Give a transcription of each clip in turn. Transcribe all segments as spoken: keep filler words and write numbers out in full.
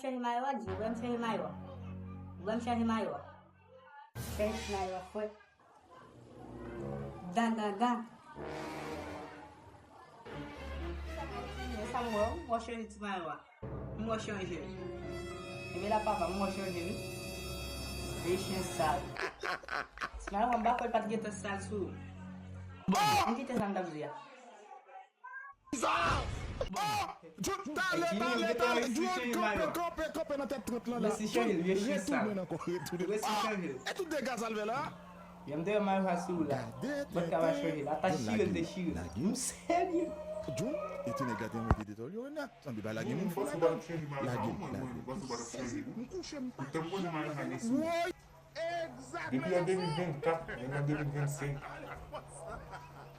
Chanje mayo a, di, ou wè m chanje mayo a. Ou wè m chanje mayo a. Chanje ti mayo a, frè. Dan, dan, dan. Sa m wè, m wè chanje ti mayo a. M wè chanje. Enben la papa, m wè chanje wi. Vye chen sal. Ti mayo a m pa kwè l pa t gentan sal sou ou. M kite sa m t ap di a. Sa! Oh! Jun, talè, talè, talè, Jun, kanpe, kanpe, kanpe nan tèt trant lan la. Jun, retounen ankò, retounen. Ah! E tout dega sa l fè la? Yo, m te wè mayo a sou ou la. Mwen t ka pa chanje l. Ata chire l te chire. M serye. Jun, e ti nèg la te mete detòl yo nèt. Sanble bagay gen moun fou ladan. Lage l, lage l. Sezi, m kouche, m pa janm. Depi an de mil vennkat, menm an de mil vennsenk.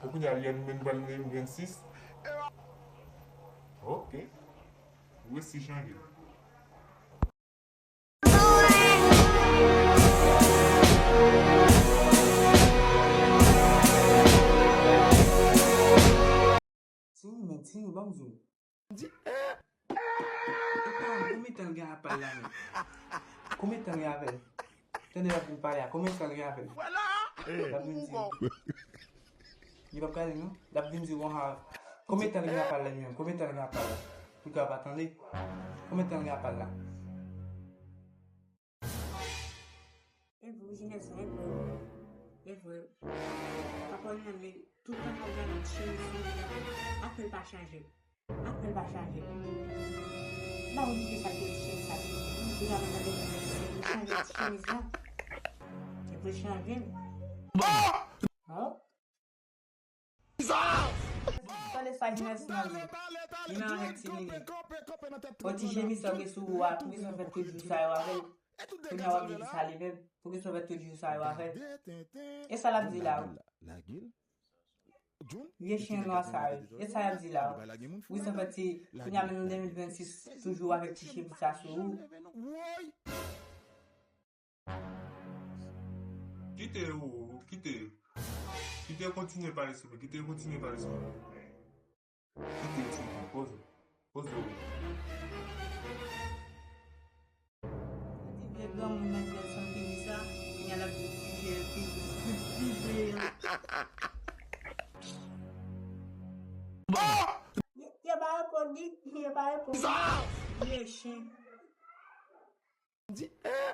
Pou kounye a, li an menm pral nan de mil vennsis. Ok. Ou resi chanje. Tini, men Tini, ban m di w. Di, eh! Epa, konbyen tan l gen apal la menm? Konbyen tan l gen apal? Tande l ap vin pale a, konbyen tan l gen apal? L ap vin di w. Li p ap gade non. L ap vin di w konsa, konbyen tan l gen apal la li menm? Konbyen tan l gen apal la? Piga pa tande. Konbyen tan l gen apal la? E vre, wi, Jinès, e vre. E vre. Papa w menm, li, tout tan l ap gade chemiz li, apre l pa chanje. Apre l pa chanje. Ba ou di sa ke chemiz sa. Li la nan de mil vennsenk, li chanje ti chemiz la. E vre chanje. Oh! Tande sa Jinès nan di. Li nan avèk Tini li. O ti chemiz sa w gen sou ou a, poukisa w fè tout jou sa yo avè l? Kounye a w ap di ki sa li menm? Poukisa w fè tout jou sa yo avè l? E sa l ap di la wi. Vye chen nwa sa wi. E sa y ap di la wi. Poukisa w fè ti, kounye a menm nan de mil vennsis toujou avèk ti chemiz sa sou ou? Kite yo, kite yo. Kite yo kontinye pale sou mwen, kite yo kontinye pale sou mwen. Kite yo sou mwen, poze. Poze yo. Ti vye granmoun nan ki ap santi li sa, kounye a l ap di ti vye, ti vye. Yo, yo pa reponn li, yo pa reponn li. Vye chen. Di, eh,